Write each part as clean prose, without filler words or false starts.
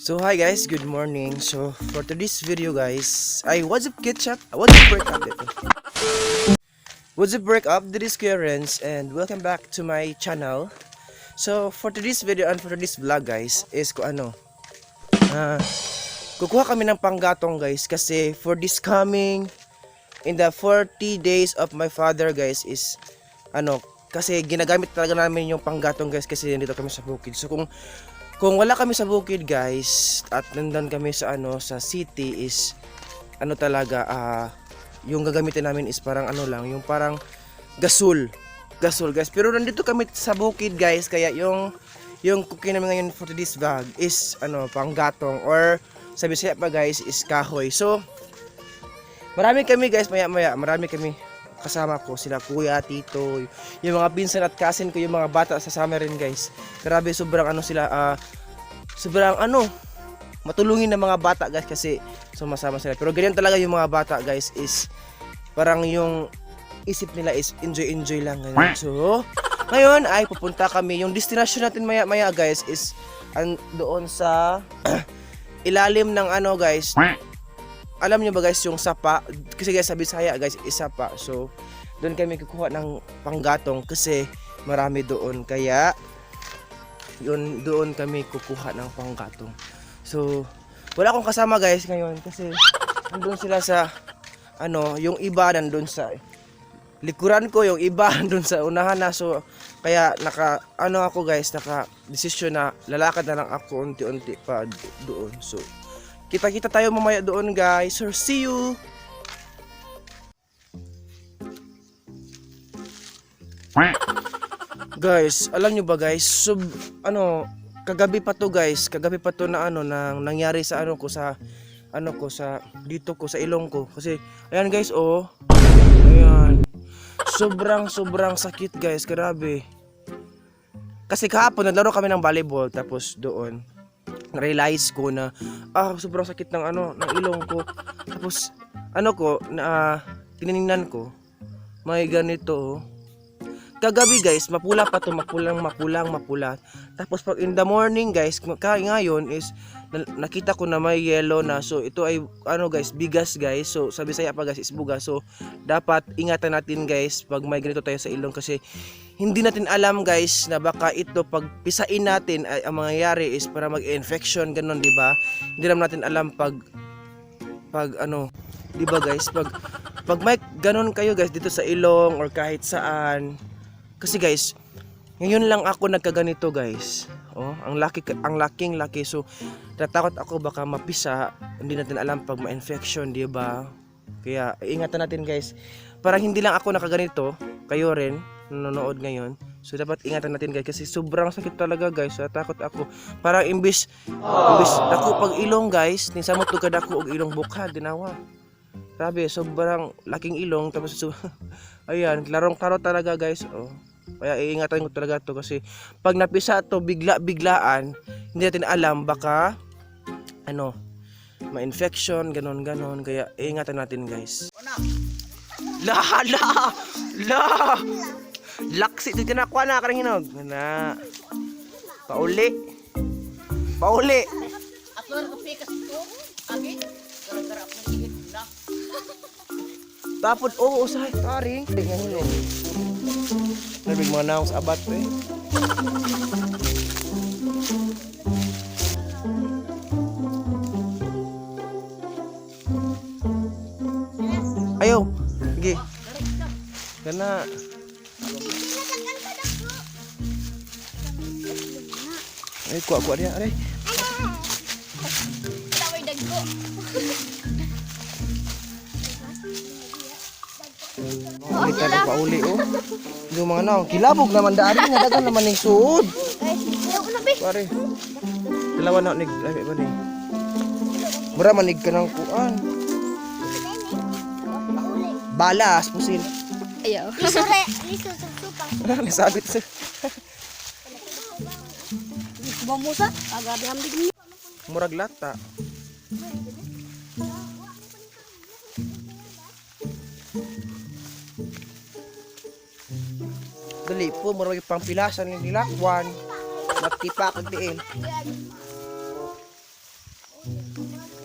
So hi guys, good morning. So for today's video guys, ay, what's up ketchup? What's up break up ito? What's up break up? This is Kuya Renz and welcome back to my channel. So for today's video and for today's vlog guys is ko ano kukuha kami ng panggatong guys, kasi for this coming in the 40 days of my father guys is ano, kasi ginagamit talaga namin yung panggatong guys, kasi nandito kami sa bukid. So kung wala kami sa bukid guys at nandun kami sa ano, sa city is ano talaga, yung gagamitin namin is parang ano lang, yung parang gasol. Gasol guys. Pero nandito kami sa bukid guys, kaya yung cooking namin ngayon for today's vlog is ano, panggatong or sa Bisaya pa guys is kahoy. So marami kami guys, maya maya, marami kami kasama ko, sila kuya, tito, yung mga pinsan at cousin ko, yung mga bata sasama rin guys. Grabe, sobrang ano sila, sobrang ano, matulungin ng mga bata guys kasi sumasama sila. Pero ganyan talaga yung mga bata guys is parang yung isip nila is enjoy enjoy lang ganyan. So, ngayon ay pupunta kami. Yung destination natin maya maya guys is doon sa ilalim ng ano guys. Alam niyo ba guys yung sapa? Kasi guys, sa Bisaya guys is sapa. So, doon kami kukuha ng panggatong kasi marami doon. Kaya, yun, doon kami kukuha ng panggatong. So, wala akong kasama guys ngayon kasi nandun sila sa ano, yung iba nandun sa likuran ko, yung iba nandun sa unahan na. So, kaya naka ano ako guys, naka desisyon na lalakad na lang ako unti-unti pa doon. So, kita-kita tayo mamaya doon guys. So, see you. Guys, alam nyo ba guys, sub, ano, kagabi pa to guys, kagabi pa to na ano, nang nangyari sa ano ko, sa, ano ko, sa, dito ko, sa ilong ko. Kasi, ayan guys, oh, ayan, sobrang, sobrang sakit guys, grabe. Kasi kahapon, naglaro kami ng volleyball, tapos doon, realize ko na, sobrang sakit ng ano, ng ilong ko. Tapos, ano ko, na, tiningnan ko, may ganito, oh. Kagabi guys, mapula pa to, mapulang, mapulang, mapula. Tapos pag in the morning guys, ngayon is nakita ko na may yellow na. So ito ay ano guys, bigas guys. So sabi saya pa guys is bugas. So dapat ingatan natin guys pag may ganito tayo sa ilong kasi hindi natin alam guys na baka ito pag pisain natin ay ang mangyayari is para mag-infection ganun, di ba? Hindi naman natin alam pag pag ano, 'di ba guys, pag pag may ganun kayo guys dito sa ilong or kahit saan. Kasi guys, ngayon lang ako nagkaganito guys. Oh, ang laki, ang laking laki. So natakot ako baka mapisa, hindi natin alam pag ma-infection, 'di ba? Kaya ingatan natin guys. Parang hindi lang ako nakaganito, kayo rin nanonood ngayon. So dapat ingatan natin guys kasi sobrang sakit talaga guys. Natakot ako. Parang imbis imbis dako pag ilong guys, ni samot to kadako og ilong bukha dinawa. Grabe, sobrang laking ilong tapos so, ayan, klarong-klaro talaga guys. Oh. Kaya iingatan ko talaga to kasi pag napisa to bigla-biglaan, hindi natin alam baka ano, ma-infection, ganon ganon. Kaya iingatan natin guys. La la la. Laksi dito na kuha na karang hinog. Na. Pauli. Pauli. Ato na kapikas ito. Agi. Gara-gara ako ng ihit na. Tapod oo usahay taring. Nga hinog. Nabig mga naong sa abat eh. Ayaw. Sige. Kana. Ay, kuha kuha diya, aray. Taway dagko. Uli tayo pauli oh. Yung mga naong kilabog naman daan nga dagan naman ning suod. Pare. Dalawa na nig lami ba ni? Mura manig ka ng kuan. Balas pusil. Ayaw. Lisure, lisure, supang. Nasabit sa. Bamusa. Agabi hambig niyo. Murag lata. Dali po, murag pangpilasan ni nilakwan. Matipak ang tiil.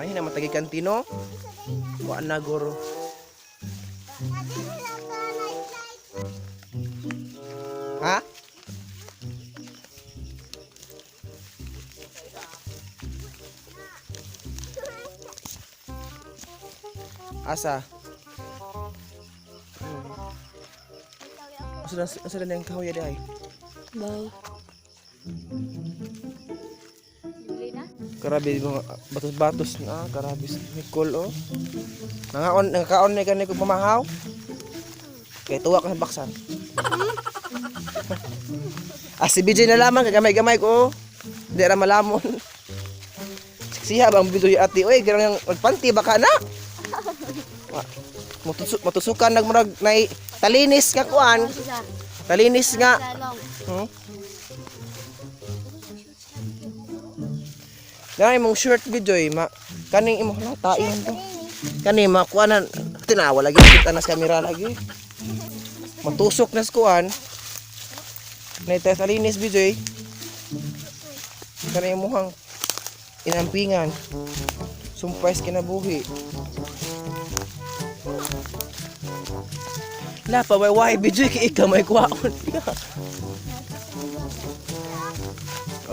Ay na matagi kantino. Wa na guro. Ha? Asa? Asa na asa na yung kahoy ay? Bye. Karabi mga batos-batos na karabi si Nicole oh. Nangaon nangakaon ni kani ko pamahaw. Kay tuwa ka sa baksan. Ah, si BJ na lamang kay gamay-gamay ko. Oh. Hindi ra malamon. Siksiha ba ang BJ ati oy ganang magpanti baka na. Matusukan nagmurag nay talinis nga kuan. Talinis nga. Na imong shirt Bijoy, ma kaning imong na tain to. Kani makuha na tinawa lagi kita na sa kamera lagi. Matusok na sa kuan. Nay talinis Bijoy. Kani imong inampingan. Sumpay sa kinabuhi. La pa way Bijoy kay ikaw may kuwaon.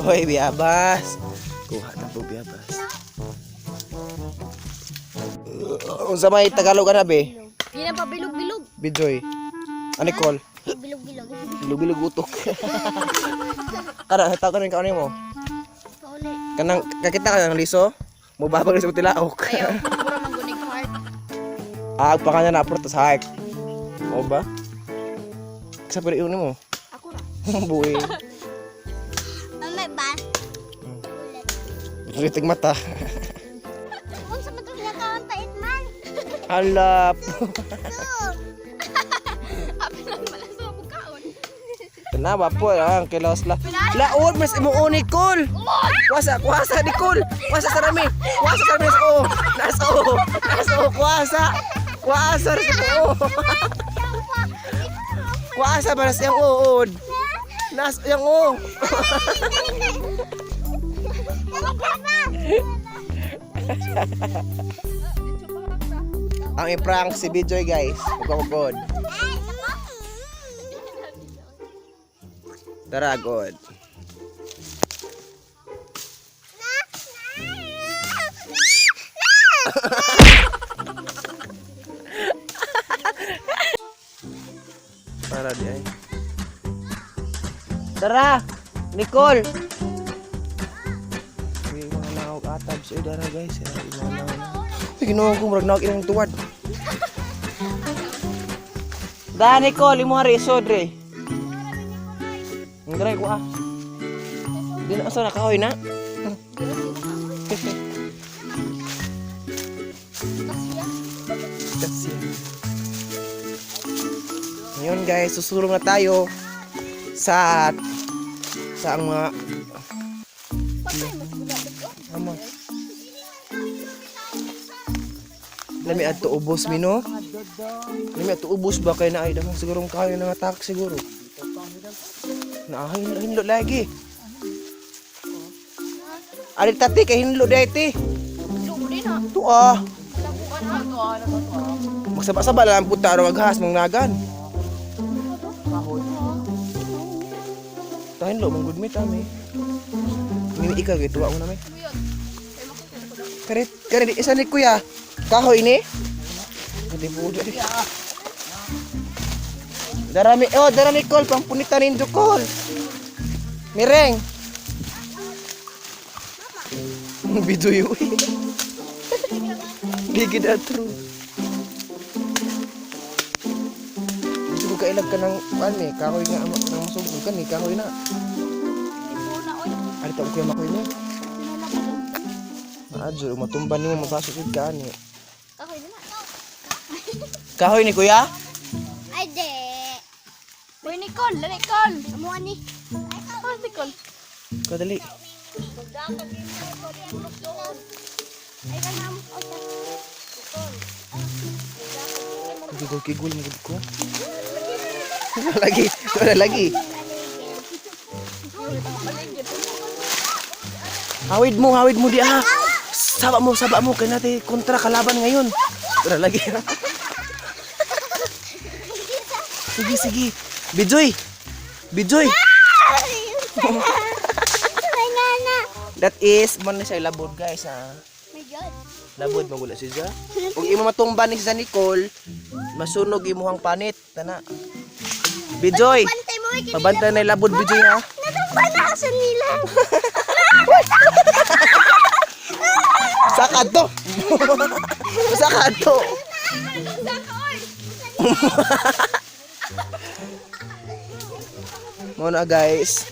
Oy, biyabas. Kuha na po biyabas. Unsa may Tagalog ana be? Yan ang pabilog-bilog. Bijoy. Ano call? Bilog-bilog. Bilog-bilog utok. Kara, tawag ka rin kaano mo. Pauli. Kanang kakita ka ng liso? Mubabag sa tilaok. Ayaw, mura man gunig heart. Ah, pa kanya na apro tas hike. O ba? Sa pwede yun mo. Ako ra. Buwi. Mamay ba? Ritig mata. Unsa man itong ginakaon pait man? Alap. Apilan pala sa bukaon. Tanawa po ang kilos la. Laod mas imo Nicole. Kuasa, kuasa Nicole. Kuasa sa rami. Kuasa sa rami sa o. Nasa o. Nasa o kuasa. Kuasa ra sa o. Kuasa para sa iyang uod. Nasa iyang o. Ang i-prank si Bijoy guys. Ugod. Tara, god. Tara di ay. Tara! Nicole! Uy, mga naog atabs. Uy, dara guys. Ay, mga naog. Uy, ginawa ko. Murag naog ilang tuwad. Da, Nicole. Imo hari isod, re. Ang dry ko ah. Di na asa na kahoy na. Kasi. Ngayon guys, susulong na tayo sa sa ang mga Ama. Lami adto ubos mino. Lami adto ubos ba kay naay daghan siguro kayo nga attack siguro. Naahay hinlo lagi. Ari tati kay hinlo dai ti. Lubri na. Tuah. Labukan ha. Magsaba-saba lang ang puta araw aghas mong nagan. Tahin lo, manggod mi tami. Mimi ikaw kay tuwa mo na mi. Kare kare isa ni kuya. Kahoy ni. Hindi po dali. Darami oh darami kol pangpunitan nindo kol. Mireng. Biduyo. Gigid atro. Dito ko kailag ka ng kuan eh, kahoy nga ama nang masugod kan eh, kahoy na. Ipuna oy. Ari ta ko makoy ni. Adyo matumba nimo mapasok ka ani. Kahoy na. Kahoy ni kuya? Ay, de. Uy Nicole, la Nicole. Amo ani. Ah, Nicole. Kadali. Ay, kanam. Gigol kigol mo gud ko. Wala lagi, wala lagi. Hawid mo di ah. Saba mo, saba mo. Kaya natin kontra kalaban ngayon. Tara, lagi. Sige, sige. Bijoy! Bijoy! Ay, nana. That is, man na siya labod, guys, ha. My God. Labod, magula siya. Kung imo matumba ni siya Nicole, masunog imuhang panit. Tana. Bijoy! Pantay mo, eh, Pabantay na yung labod, Bijoy, ha? Natumba na ako sa nila. Saka to! Saka to! Muna, guys.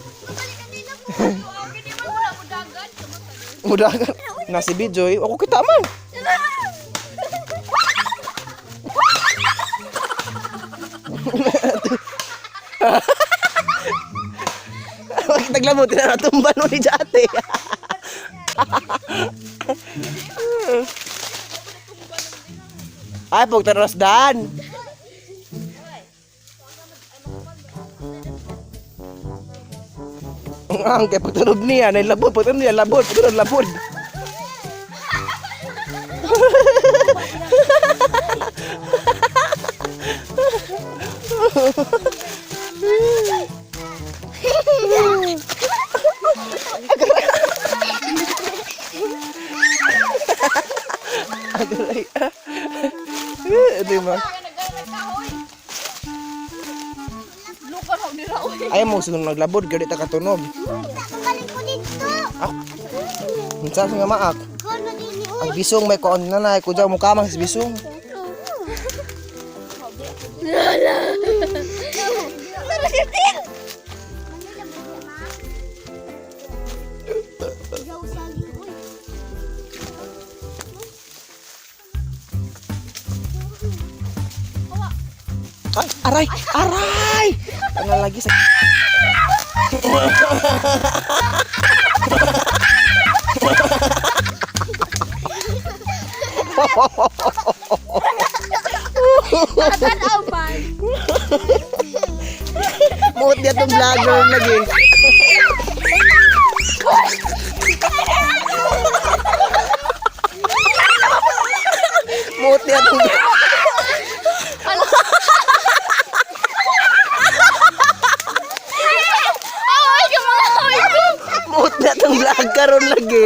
Mudagan. Na si Bijoy. Ako kita man. Bakit naglabot? Tinanatumba nun ni Jate. Ay, pagtaros dan. Ang kay pagtunog niya, nay labod, pagtunog niya, labod, pagtunog labod. Aray. Di ba? Luka raw nila oy. Ay mo sunod naglabod, gadi ta katunog. Balik ko dito. Ako. Unsa sa nga maak? Kono din ni Ang bisong may koon na nay, kudyaw mo kamang sa bisong. Ay, aray, aray. Ang lagi sa Tanaw man. Muot niya tong vlogger lagi. Muot niya tong Ay, kamangahoy ko. Muot niya tong vlog karon lagi.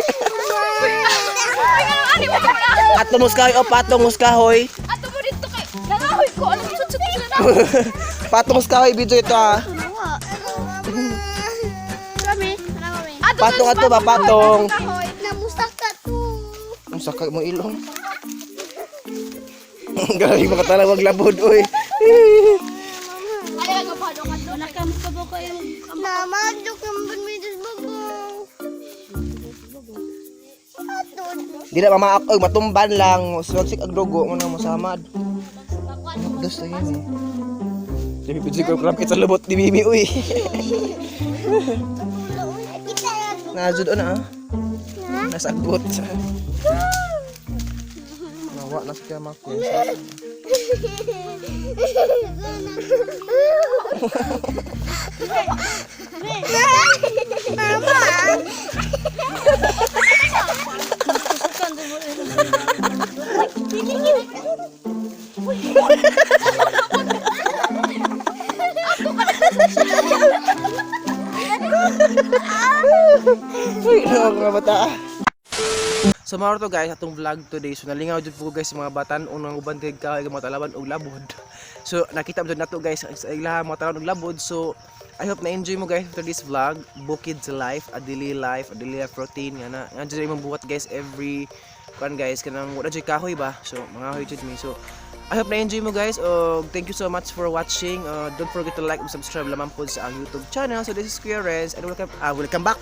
Ay, ano mo na? Ato mo kahoy o patong mo kahoy. Ato mo dito kay nangahoy ko. Alam mo sut sila na. Patong sa kahoy video ito ah. Kami, kami. Ato Patong ato ba patong. Namusak ka to. Ang sakay mo ilong. Grabe makatalawag labod oy. Ay, ang padong ato. Mama, dok naman may babaw. Ato. Di na mamaak oy matumban lang. Swagsik ag dugo mo na mosamad. Dos na yun eh. Sabi ko siguro krap sa lubot ni Mimi uy. Kita Najud na ah. Nasa agbot. Nawa na siya mako. Mama. Uy, no, mga bata. So mao to guys atong vlog today. So nalingaw jud po ko guys sa mga batan unang uban kay kahoy mga talaban og labod. So nakita jud nato guys sa ilaha mga talaban og labod. So I hope na enjoy mo guys after this vlog. Bukid's life, a daily life, a daily life routine nga na. Nga jud imong buhat guys every kuan guys kanang wala jud kahoy ba. So mga hoy jud mi. So I hope na enjoy mo guys. Thank you so much for watching. Don't forget to like and subscribe lamang po sa ang YouTube channel. So this is Kuya Renz and welcome back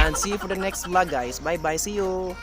and see you for the next vlog, guys. Bye bye. See you.